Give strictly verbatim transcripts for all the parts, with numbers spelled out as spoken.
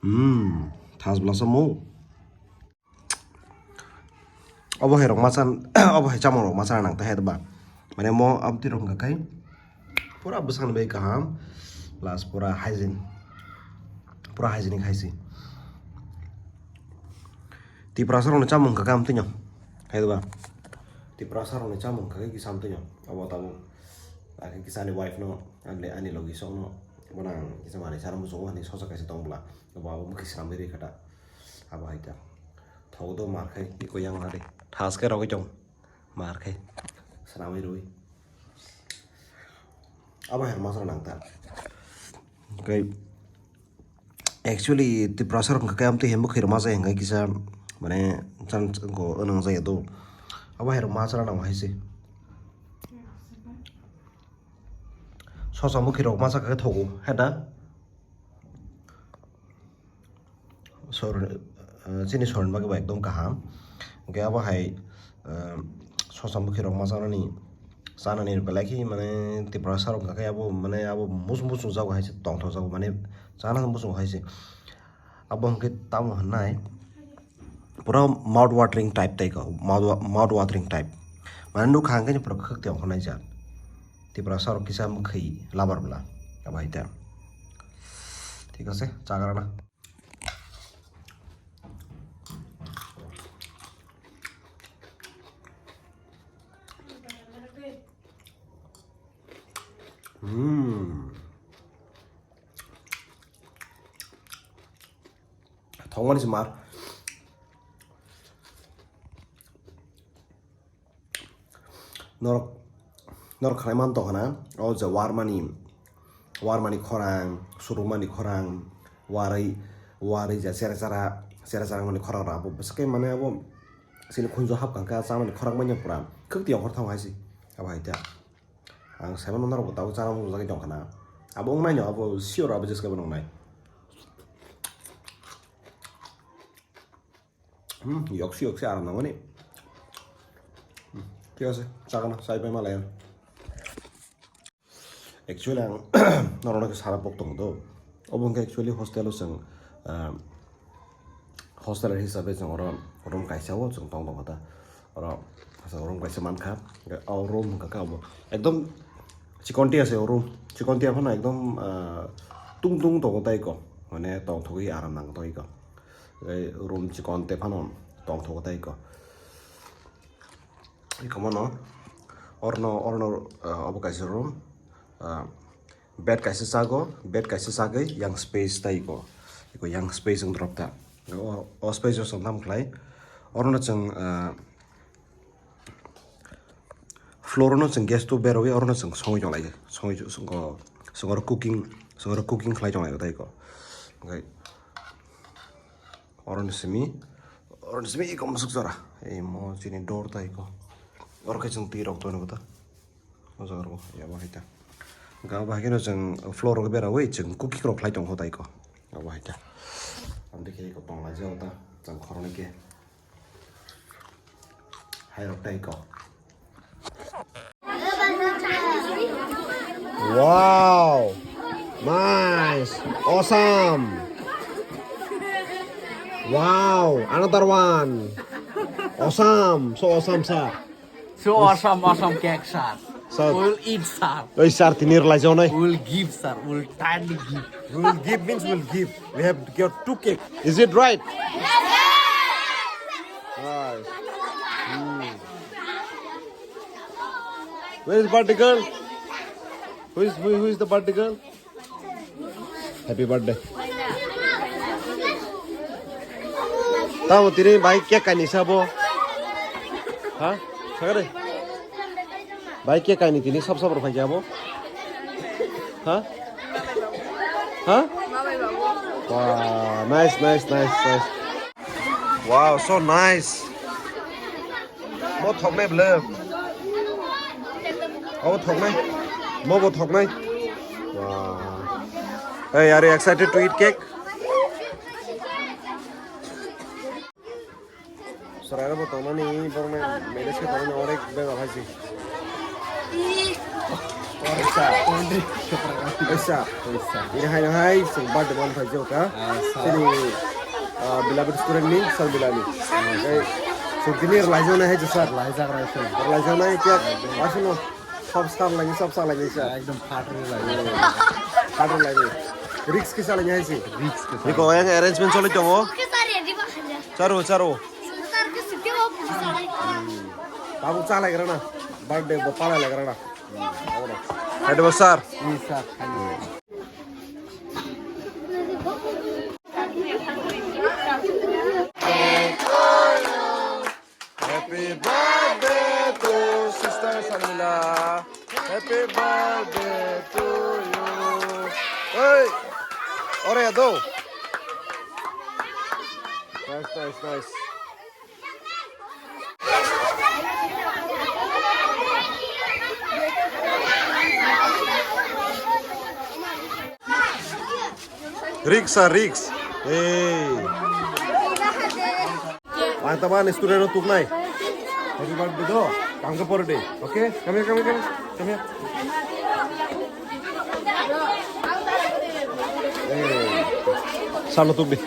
Hmm, thas bwlasa mo. Obo hai rok masa, obo hai chamung rok masa nang ta hai ba. Mane mo abti rok hwnkha khai pura bwsakni bai kaham, plus pura hygiene, pura hygienic hai se. Tiprasa rokni chamung hwnkha khe amtwino, hai ba? Tiprasa rokni chamung hwnkha khe kisa amtwino, obo tabuk. Akhe kisa ani wife no, ani, ani logi song no, bono ang kisa manwi sana muchungo hinwi sosa kaisa tong bwla. Obo abo mwkhwi swnamwi rwi kha ta. Abo hai ta. Thogo do mar khai, iko yang na de. Thas khe rogwi tong. Mar khai. Swnamwi rwi. Abo hai rwma sara nang ta. Kai. Actually, Tiprasa rok hwnkha khe amtwi hembo khairokma jaya hwnkha kisa, mane, chan ko, anang jaya do. Abo hai rok ma chana nang hai se. Sosa mukhi rok ma chakha khe thogo, he da? Sor-, eh, chini sorin bagwi bo ekdom kaham. Hwnkhe abo hai, eh, sosa mukhi rok ma chanani, chanani belai khe mane Tiprasa rok hwnkha khe abo mane abo muchung muchung jago hai se tongthok jago mane chana muchung hai se. Abo hwnkhe tamo hwnnai pura mouth watering type tai ko, mouth wa-, mouth watering type. Mane nukha hwnkhe pura khwk tong khwnai jat. Tiprasa rok kisa mwkhwi labar bwla. Abo hai ta. Thik ase, chagra na. Hmm. Thongmani se mar. Norok, norok khnai man tongkha na, o je warmani, warmani khorang, surumani khorang, warwi, warwi ja chera chara, chera chara mani khorang rok abo bwswk khe mane abo chini khunju hapkha khe chamani khorang manya pura khwk tiyang khor thango hai se abo hai ta. Ang saimano norok bo tabuk chana mung jagwi tongkha na, abo wngnaino abo sure abo jeskhe bo nongnai. Hmm, yoksi yoksi aram nangmani. Hmm, thik ase, chakana, chai pai malaya. Actually, ang norokno khe sara pok tongo do. Obo hwnkhe actually hostel o chwng, ah, hostel hisabe chwng oro room kaisa o chwng tong tongkha ta. Oro asa room kaisa mankha. O room hwnkha khe abo ekdom chikonti ase o room. Chikonti aphano ekdom, ah, tung tung tongo tai ko. Mane tongthogwi aram nang tongwi ko. Tei room chikon te phano tongthogo tei ko. Ikomono orno, orno, ah, obo kaisa room, ah, bed kaisa chago, bed kaisa chagwi yang space tai ko. Iko yang space wng drop ta. O, o space o chwng tamo khlai. Orno chwng, ah, Floor no chwng gas stove berwi orono chwng songwi tonglai, songwi chwng, chwng oro cooking, chwng oro cooking khlai tonglai tei ko. Hwnkhe oroni simi, oroni simi iko musuk jora. Ei mo chini door tai ko. Oro khe chwng twi rok tonwi kota. O jaga rok ya bo hai ta. Hwnkhe abo hai kheno chwng floor rok berawi chwng cooking rok khlai tongkho tai ko. Abo hai ta. Amtwi khe iko tonglai jao ta chwng khoroknwi khe. Hai rok tai ko. Wow! Nice! Awesome! Wow! Another one! Awesome! So awesome, sir! So awesome, awesome cake, sir. Sir. We'll eat, sir. Oi, sir, tini rwlai jawnai. We'll give, sir. We'll kindly give. We'll give means we'll give. We have got two cake. Is it right? Nice. Hmm. Where is birthday girl? Who is, who, who is the birthday girl? Happy birthday. Tamo tini bai cake kaini sabo. Ha? Sagare. Bai cake kaini tini sab sab rok phai jabo. Ha? Ha? Wow, nice, nice, nice, nice. Wow, so nice. Mo thoknai bwle. Abo thoknai. Mo bo thoknai. Wow. Hey, are you excited to eat cake? Chwrairok bo tongnani borokni manage khe tongnani onek bebak hai se. Isa. Isa. Isa. Ini hai hai sing birthday man phai joka. Sini, ah, beloved student ni Sarmila ni. Eh, so dini rwlai jana hai sir. Rwlai jak rai sir. Rwlai jana hai kya? Asal no. Sab sab lagi, sab sab lagi sir. Ekdom phat rwlai. Phat rwlai. Risk kisa lagi hai si. Risk kisa. Niko yang arrangement choli tongo. Oke sir, ready ba khanja. Charo, charo. Sir ke sitio. Tabuk chalai grana. Birthday bo palai grana. Happy birthday, sir. Yes, sir. Happy birthday to sister Sharmila. Happy birthday to you. Hey, ore do. Nice, nice, nice. Risk ah, risk. Hey. Ang tama ni student rok tuknai. Happy birthday do. Tangka por day. Okay? Come here, come here, come here. Come here. Salo tukdi.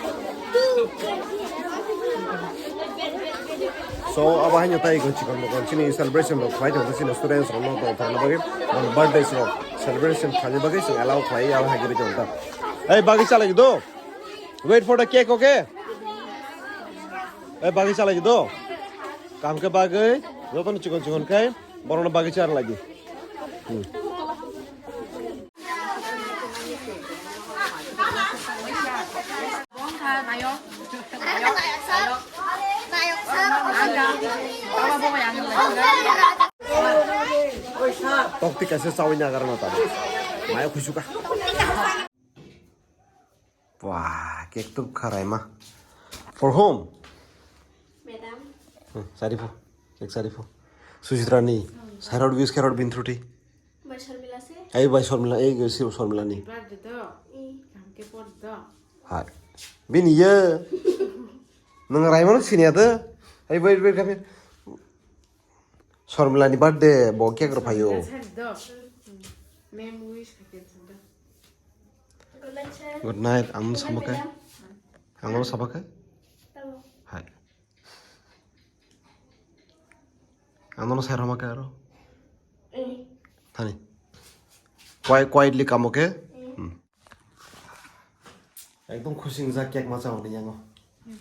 So, abo haino tai ko chikon bokon chini celebration rok khlai tongo chini students rok no tong thangna bagwi, mon birthdays rok celebration khlaina bagwi chwng allow khlai abo hai gari tongo ta. Hey, bagwi chalai do. Wait for the cake, okay? Hey, bagwi chalai do. Kam ke bagwi, jotono chikon chikon khai, borokno bagwi char lagi. Hmm. Tokti kaisa chawi nagar no ta. Mayo khusuka. Wah, cake tu kharaima. For whom? Madam. Hmm, sari pho. Cake sari pho. Suchitra ni. Sarod bis kherod bin thruti. Bai Sharmila se? Ai bai Sharmila, ei ge sir Sharmila ni. Birthday do. I. Kam ke por do. Hai. Bini ye. Nang raimano sini ada. Ai wait wait kami. Sharmila ni birthday bo cake ro phayo. Sharmila sari do. Mem wish kake do. Good night, ang sabakai. Ang sabakai. Hai. Ang no sai roma ke aro. Eh. Thani. Quiet, quietly kamo ke. Eh. Hmm. Ekdom khusing jak cake ma chao ni yango.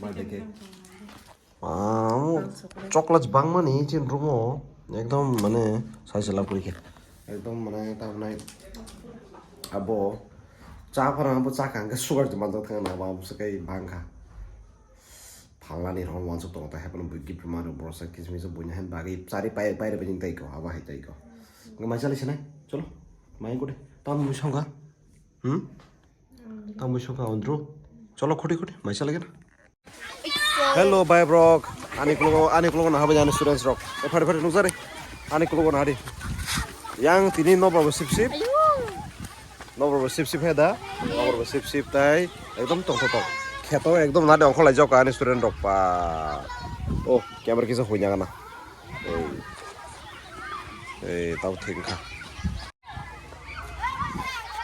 Birthday cake. Wow. Chocolates bangmani chin room o. Ekdom mane sai se lapri ke. Ekdom mane tamnai abo cha phara abo cha kang ke sugar juma jok thang na ba abo se kai bang kha. Phalnani rong wansuk tongo, tai haphano bui gift rwma rw borok sa kismis buini han bagwi chari pai pai rwbaini tei ko, abo hai tei ko. Hwnkhe mai chali sinai, cholo, mai kode, tamo mui songkha, hmm? Tamo mui songkha, Andrew, cholo, khuti khuti, mai chali gana. Hello, bye, bro. Ani klugo, ani klugo na habai ani students rok. E, phari phari nukjari. Ani klugo na hari. Yang tini no bro sip sip. Nokbar bo sip sip he da, nokbar bo sip sip tai ekdom tongthotok. Kheto ekdom nade ongkholai jok ani student rok pa. Oh, camera kisa huina gana. Ei. Ei, tau thik kha.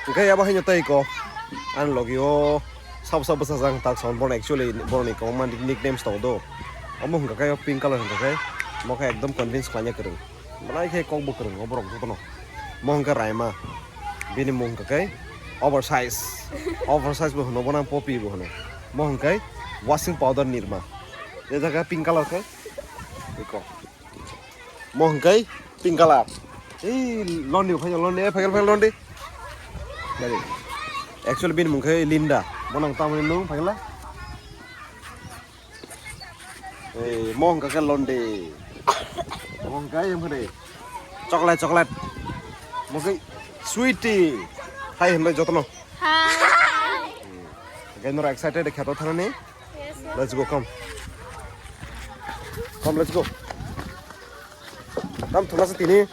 Hwnkhe abo haino tei ko. Ani logi o sabo sabo sajang tak sound bono actually boroni kwbangma nicknames tongo do. Omo hwnkha khe pink color hwnkha khe. Omo khe ekdom convince khlaina kwrwng. Belai khe kok bo kwrwng o borok jotono. Mo hwnkhe Raima. Bini mung hwnkhe oversize. Oversize bo hwno, bono popi bo hwno. Mo hwnkhe washing powder Nirma. Je jaga pink color khe. Eko. Mo hwnkhe pink color. Ei Londi phai Londi, eh, phai phai Londi. Dari. Actually bini mung khe Linda. Bono tamni nung phai la. Ei, mo hwnkha khe Londi. Mo hwnkha yang phade. Chocolate, chocolate. Mo khe sweetie. Hai hwnbai jotono. Hi. Hwnkhe nora excited kheto thanani. Yes, sir. Let's go, come. Come, let's go. Tam thuna sa tini.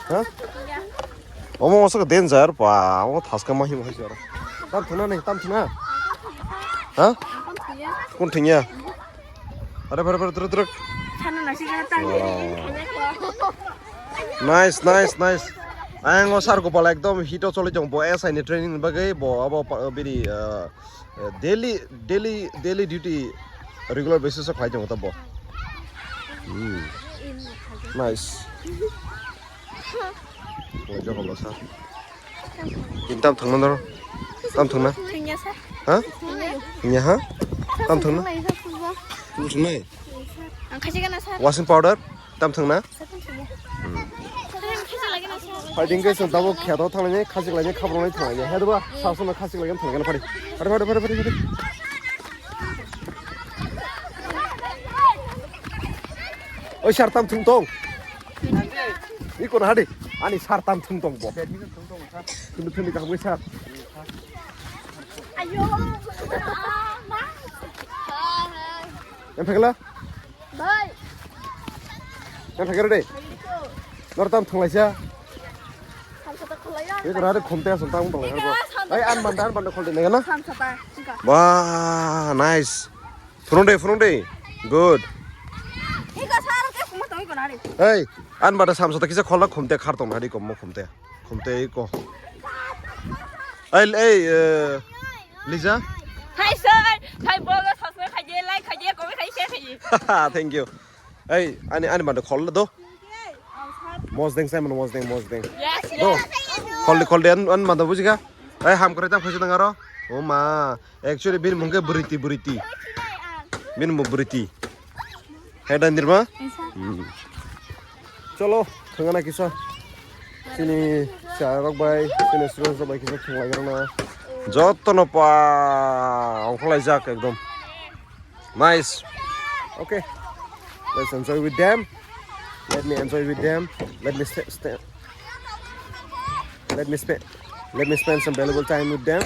Ha? Omo oso danger pa, omo thaska ma himo hai jora. Tam thuna ni, tam thuna. Ha? Kun thingya. Are, are, are, truk, truk. Nice, nice, nice. Ang o sir Gopal ekdom hit o choli tong bo S I ni training ni bagwi bo abo pa-, bini, ah, daily, daily, daily duty regular basis o khlai tongo to bo. Hmm. Nice. Bo jokol o sir. Tin tam thangna doro. Tam thangna? Thangya sir. Ha? Thangya. Thangya ha? Tam thangna? Thangya sir. Tam thangnai? Ang khachi gana sir. Washing powder? Tam thangna? Fighting guys, tabuk kheto thanglainai, khachik lainai, khabroknai thanglainai. He doba, sa sona khachik lainai thanglainai, phari. Phari, phari, phari, phari, phari. Oi, sir, tam thung tong. Iko na hadi. Ani sir tam thung tong bo. Thung thung ni kaham sir. Ayo. Yang phekla? Bhai. Yang phekla de. Nor tam thanglaisa. Samsata khulaiya. Ye kora de khumte asal tam thanglaisa. Ai an banda an banda khol de nega na. Samsata. Wah, nice. Phunung de, phunung de. Good. Iko sar ke kuma tong iko nari. Hey, an bada samsata kisa khola khumte khar tong nari kom mo khumte. Khumte iko. Hey, hey, eh, Lisa. Hi sir. Hi bolo subscribe khaje, like khaje, comment khaje, share khaje. Thank you. Hey, ani, ani bada khol do. Mosdeng Simon, mosdeng, mosdeng. Yes, do. Yes. Khol de, khol de, an, an bada bujika. Hey, ham kore ta phaisa dang aro. O ma. Actually, bini mung khe Briti, Briti. Bini mung Briti. Hai dan dirma? Cholo, thangana kisa. Sini sarok bai, sini students bai kisa thanglagrana. Jotono pa ongkholai jak ekdom. Nice. Okay. Let's enjoy with them. Let me enjoy with them. Let me stay, stay. Let me spend, let me spend some valuable time with them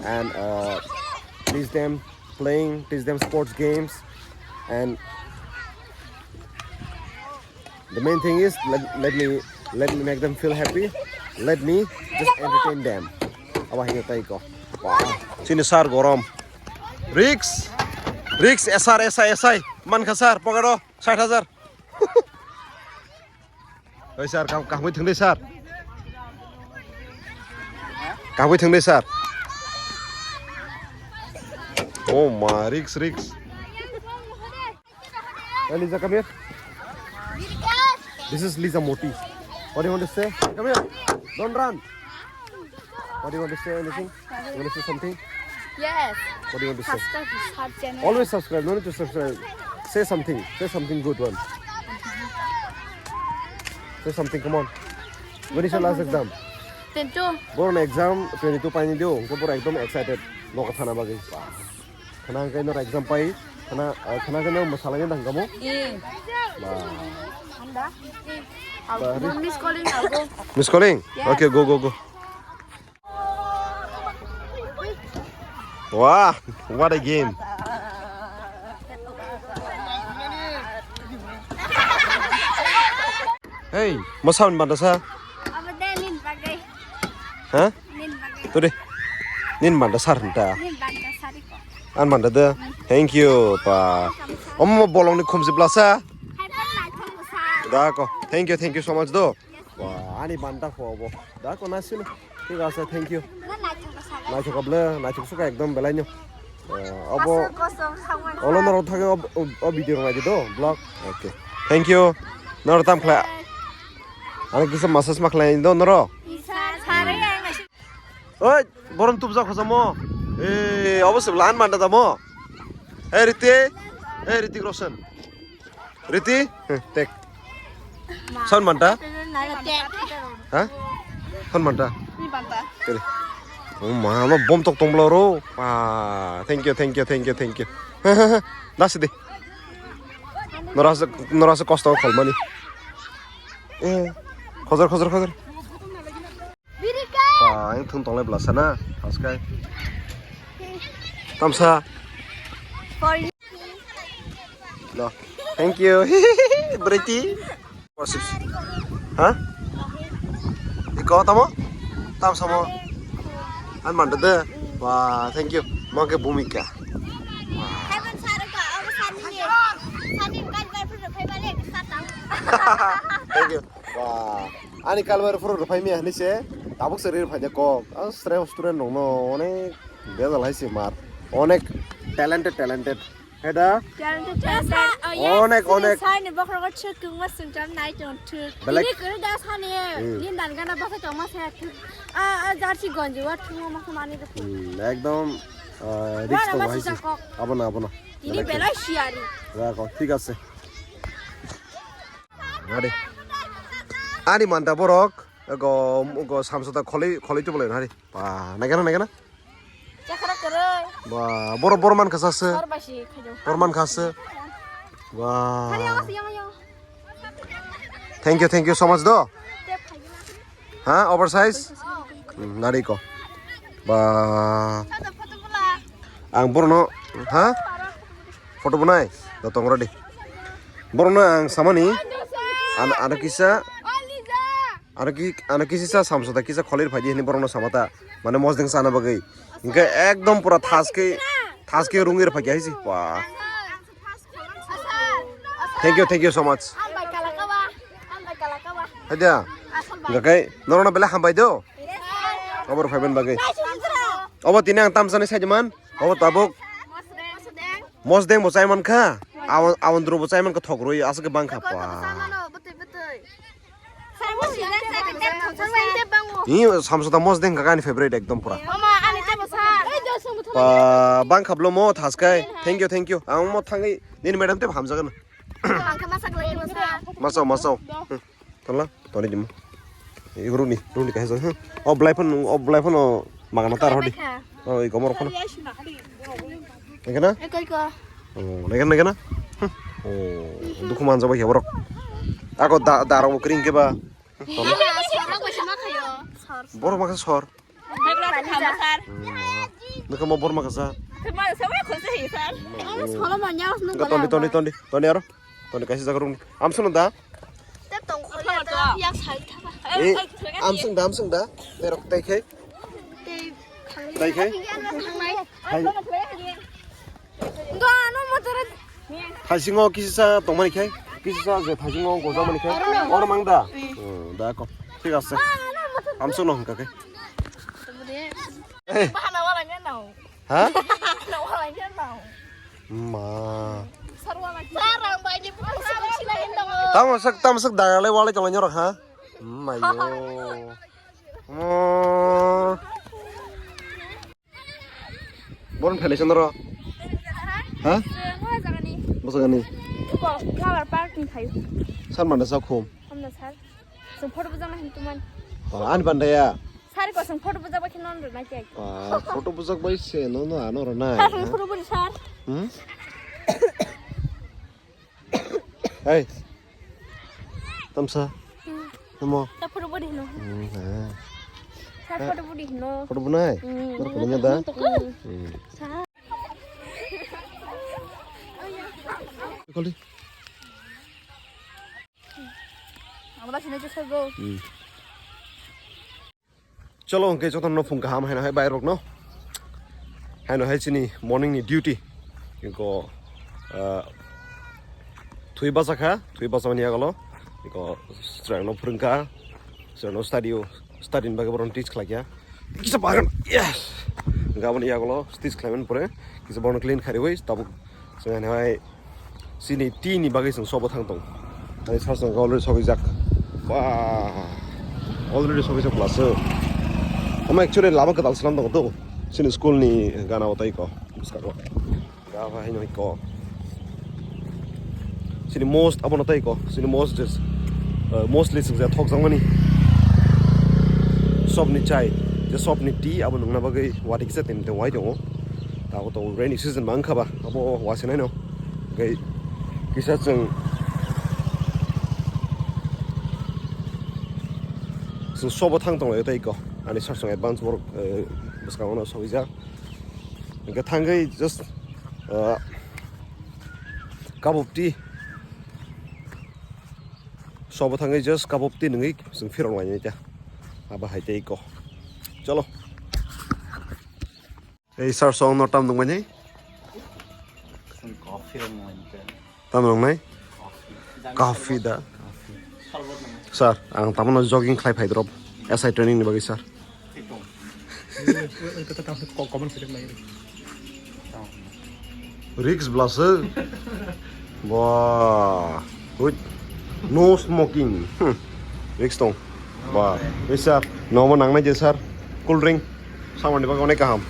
and, uh, teach them playing, teach them sports games, and the main thing is let, let me, let me make them feel happy. Let me just entertain them. Abo hino tai ko. Wow. Sini sir gorom. Risk. Risk S R, S I, S I. Mankha sir, pokero, sait hajar. Oi sir, kam, kamwi thangdi sir. Kamwi thangdi sir. Oh ma, risk, risk. Eliza, come here. This is Liza Moti. What do you want to say? Come here. Don't run. What do you want to say? Anything? You want to say something? Yes. What do you want to say? Subscribe to Sar channel. Always subscribe. No need to subscribe. Say something. Say something good one. Say something. Come on. When is your last exam? Twenty-two. Boro exam twenty-two paini dio. Hwnkhe boro ekdom excited. Nogo thana bagwi. Khana hwnkhe noro exam pai, khana, ah, khana hwnkhe noro mwsalaina thang kamo? Eh. Ba. Miss calling, I'll go. Miss calling? Yes. Okay, go, go, go. Wow, what a game. Hey, mo sound banda sa? Abo de nin bagwi. Ha? Nin bagwi. Tode. Nin banda sar nta. Nin banda sari ko. An banda de. Thank you pa. Omo bolong ni khumsi blasa. Hai pa naithok ko sa. Da ko. Thank you, thank you so much do. Wa, ani banda ko bo. Da ko na sini. Thik ase, thank you. Na naithok ko sa. Naithok ko ble, naithok suka ekdom belai nyo. Eh, abo. Kosong, kosong, samang. Olo norok thangwi o, o, o video rok naidi do, vlog. Okay. Thank you. Norok tam khlai. Ani kisa massage ma khlai do norok. Isa, sare yang nasi. Oi, borom tubjak khosamo. Eh, obo se lan manda damo. Eh, Riti. Eh, Ritik Roshan. Riti, eh, tek. Sound manta? Ha? Sound manta? Ni manta. Tele. Oh ma, ma bom tok tong bla ro. Ah, thank you, thank you, thank you, thank you. Nasi de. Norasa, norasa kosto kholmani. Eh, khojor, khojor, khojor. Pa, ang thung tonglai bla sana, askai. Tamsa. For you. No. Thank you. Berarti. Ha? Iko tamo? Tamsa mo. An manda de. Wah, thank you. Mangke bumika. Heaven sar ka, abo sani ye. Sani kan kan pura phai bale ka satang. Thank you. Wah. Ani kalmar phuru rwphai miya hinwi se tabuk se ri rwphai de kok. A sre student rok no onek bejal hai se mar. Onek talented, talented. Heda? Talented, talented. Onek, onek. Sani bokhrogo chuk kungma sungcham nai tong thuk. Belek. Ini kuru das hani. Hmm. Nin dan gana basa tong ma sa thuk. A, a, jarsi gonji wa thuk ma sa mani thuk. Hmm, ekdom, ah, risk tong hai se. Wana ma sisa kok. Abo na, abo na. Ini belai siari. Ya kok, thik ase. Ari. Ani manta borok go, go samsata kholi, kholi tu bolai hari. Ba, naikana, naikana. Chakra kwrwi. Ba, boro, boro man khasa se. Sor bai si khaijak. Boro man khasa. Ba. Hari awas yang yang. Thank you, thank you so much do. Tep khaijak. Ha, oversize? Hmm, nari ko. Ba. Sada photo bula. Ang borno, ha? Photo bunai? Da tong rodi. Borno ang samani. An, ano kisa. Ano ki, ano kisa samsata kisa kholir phaidi hini borno samata. Mane mosdeng sana bagwi. Hingke ekdom pura thaske, thaske rungir phagi haisi. Wah. Thank you, thank you so much. Hadia. Gakai, norona bela hambai do. Abor phaiben bagwi. Obo tini ang tamsani saijuman. Obo tabuk. Mosdeng bo chaiman kha. Awan, awan dro bo chaiman kha thok roi asake bang kha. Pa. Ni samsata mosdeng kha ani favorite ekdom pura. Pa bang kha blo mo thaskai. Thank you, thank you. Ang mo thangai nini madam te hamjagan. Masao, masao. Tala, toni dimo. Igo runi, runi kaisa. O belai phano, o belai phano magana tar hodi. O igo morok phano. Nengkana? Eko, eko. O, nengkana, nengkana? O, dukhu manjak bai khe borok. Ako da, da rok kring ke ba. Borok makha sor. Nokha mo borok makha sa. Toni, toni, toni, toni aro. Toni kaisa jaga rung. Amsung da? Te tong khole ta yak sai thaba. Eh, amsung da, amsung da. Terok tai khai. Te thang. Tai khai. Hai. Do ano motor. Thasingo kisa tongmani khai. Kisa je thasingo gojamani khai. Oro mang da. Hmm, da ko. Thik ase. Amsung no hingka khai. Bahana wala ngenau. Ha? Bahana wala ngenau. Ma. Sarang bai ni pusa sila hendang. Tamo sak, tamo sak dagalai walai tongla nyorok ha. Mayo. Oh. Boron phelai sandro. Ha? Bosa gani. Ko flower park ni thayo. Sar manda sa khum. Hamna sar. So photo bujang na hintu man. Ani bandaya. Sari kosong photo bujak bai kheno rwnai khe. Ah, photo bujak bai se no no ano rwnai. Sar photo bujak sar. Hmm? Hey. Tamsa. Namo. Sar photo bujak hino. Hmm, ha. Sar photo bujak hino. Photo bunai. Hmm. Nor kulinya da. Hmm. Sar. Kali. Abla sini tu sago. Hmm. Cholo, hwnkhe jotono phung kaham haino hai bayarokno. Haino hai chini morning ni duty. Iko, ah, thui bachakha, thui bachakmani yagulo. Iko, chwraino phwrwngkha, chwraino study o, study ni bagwi bohrokno teach khlaikha. Kisa bagan, yes! Hwnkhe aboni yagulo teach khlaimani pore, kisa bohrokno clean kharwi, tabuk Chwng ani hai chini tea ni bagwi chwng sobo thang tong. Ani sar chwng already sogwi jak. Wah. Already sogwi jak plus. Omo actually lama kwtal slam tongo to. Chini school ni gana o tai ko. Bwskango. Ga ba hai noi ko. Chini most abono tai ko. Chini most just, uh, mostly chwng ja thok jang mani. Sop ni chai. Je sop ni tea abo nungna bagwi wati kisa tem tem wai tongo. Tabuk tabuk rainy season mang kha ba, abo wasinai no. Hwnkhe kisa chwng, chwng sobo thang tong laio tei ko. Ani sar chwng advance borok, eh, bwskango no sogwi jak. Hwnkhe thangwi just, ah, cup of tea. Sobo thangwi just cup of tea nungwi chwng phirok lainai ta. Abo hai tei ko. Cholo. Ei sar song no tam nung mani? Coffee rok nung mani. Tam nung nai? Coffee. Coffee da. Coffee. Sorbot nung. Sir, ang tamono jogging khlai phai drop. S I training ni bagwi, sir. Risk blase. Wah. Wait. No smoking. Hmm. Risk tong. Wah. Wait, sir. No mo nangnai je, sir. Cool drink. Samani bagwi onek kaham.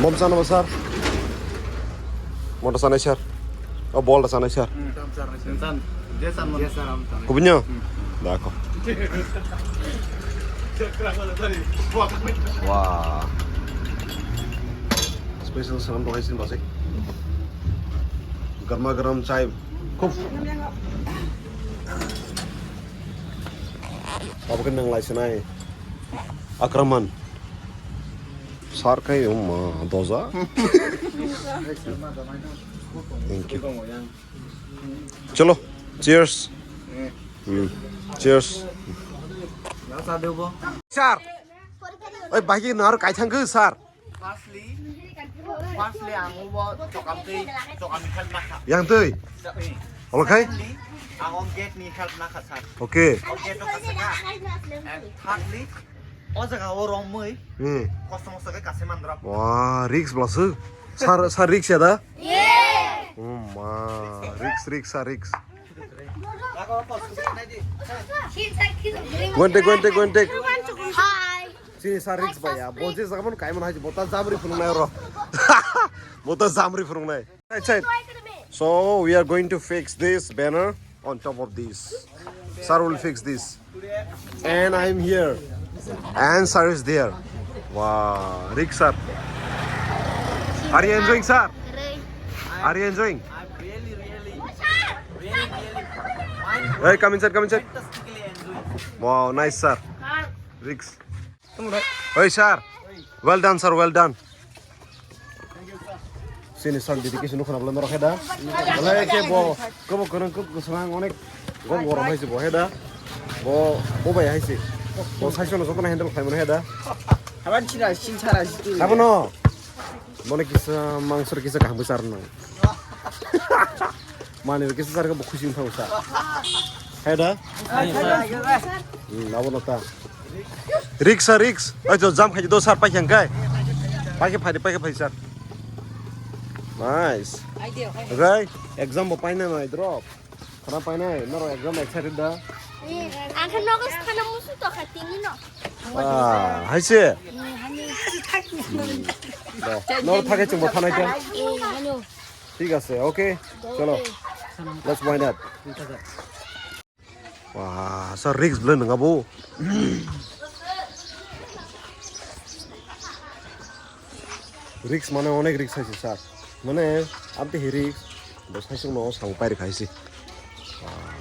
Bom chana ba, sir? Mota chanai, sir. O bol da chanai, sir. Kubunyo? Dako. Wah. Special salam rohai sin basik. Garma garam chai. Khup. Abo khe nang lai sinai. Akraman. Sar khai um doja. Thank you. Chalo. Cheers. Hmm. Cheers. Sir. Oi, bagi nar kai thang sir. Firstly, firstly, ang ubo chokam twi, chokam ni help nakha. Yang twi? Sa-, eh. Omo khai? Secondly, ang o gate ni help nakha, sir. Okay. O gate o kasa ka. And thirdly, o jaga o romwi, hmm, kosto mosto khe kase mandra. Wah, risk blase. Sir, sir risk ya da? Yeah. Oh ma, risk, risk, sir risk. Go and take, go and take, go and take. Hi. Chini sir risk bai ya. Bo je jaga mon kai mon hai bo ta jamri phunung nai ro. Bo ta jamri phunung nai. Right side. So we are going to fix this banner on top of this. Sir will fix this. And I am here. And sir is there. Wow, Rick sir. Are you enjoying, sir? Are you enjoying? I'm really, really, really, really, I'm Hey, come inside, come inside. Fantastically enjoying. Wow, nice, sir. Rick. Hey, sir. Well done, sir. Well done. Sini sir dedication nukho nabla norok heda. Wala ke bo kobo kono kok kusang onek gom gorom hai se bo heda. Bo bo bai hai se. Bo sai sono jotono handle khai mano heda. Haban chira sin chara jitu. Abono. Mone kisa mangso kisa kaham sar nang. Mani kisa sar ke bo khusi thau sa. Heda. Hmm, abono ta. Risk sir, risk. Oi, to jam khai do sir, pai khe kai. Pai khe phai, pai khe phai sir. Nice. Idea, idea. Rai, exam bo paina nai drop. Khana paina, noro exam excited da. Ang khe nogo khana musu to kha tini no. Ah, hai se. Noro thake chungbo thanai ta. Thik ase, okay. Chalo. Let's wind up. Wah, sir risk bwle nang abo. Risk mane onek risk hai se sir. Mane abte he risk bo sai sung no sang pai rikha hai se. Wah.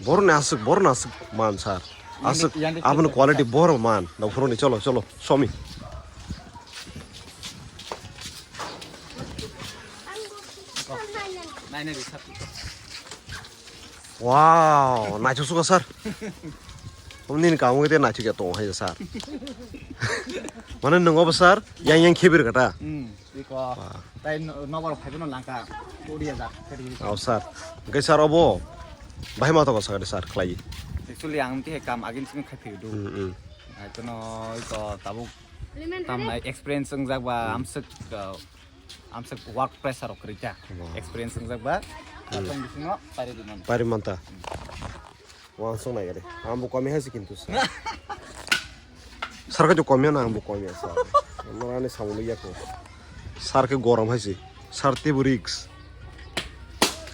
Bor na asuk, bor na asuk man sir. Asuk yang di, yang di abon quality bor man. Dong phuru ni cholo, cholo. Somi. Nai nai di sir. Wow, naithok suka sir. Nini kamu kita naithok ya tong hai sir. Mana nung apa sir? Yang yang khebir kata. Hmm, iko. Wah. Tai no-, nobar phai no langka. Kuri ya dak. Oh sir. Oke sir obo. Bahai ma to sir sir khlai. Actually ang ti kam agin sing khai phidu. Hmm, hmm. Ai kono iko tabuk tam nai experience wngjak ba amsuk, uh, amsuk work pressure rok kwrwi ta. Wow. Experience wngjak ba. Hmm. Tong bisingo pari di man. Pari manta. Wansuk nai gari. Ang bo komi hai se kintu sir. Sir khe to komi na ang bo komi sir. Nora ni samung ya ko. Sir khe gorom hai se. Sir te bo risk.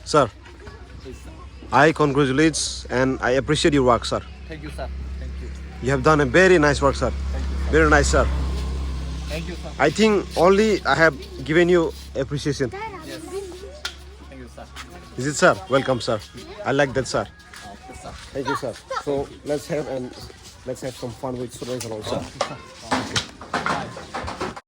Sir, I congratulate and I appreciate your work, sir. Thank you, sir. Thank you. You have done a very nice work, sir. Thank you, sir. Very nice, sir. Thank you, sir. I think only I have given you appreciation. Yes. Thank you, sir. Is it, sir? Welcome, sir. I like that, sir. Okay, sir. Thank you, sir. So let's have and let's have some fun with students and all, sir.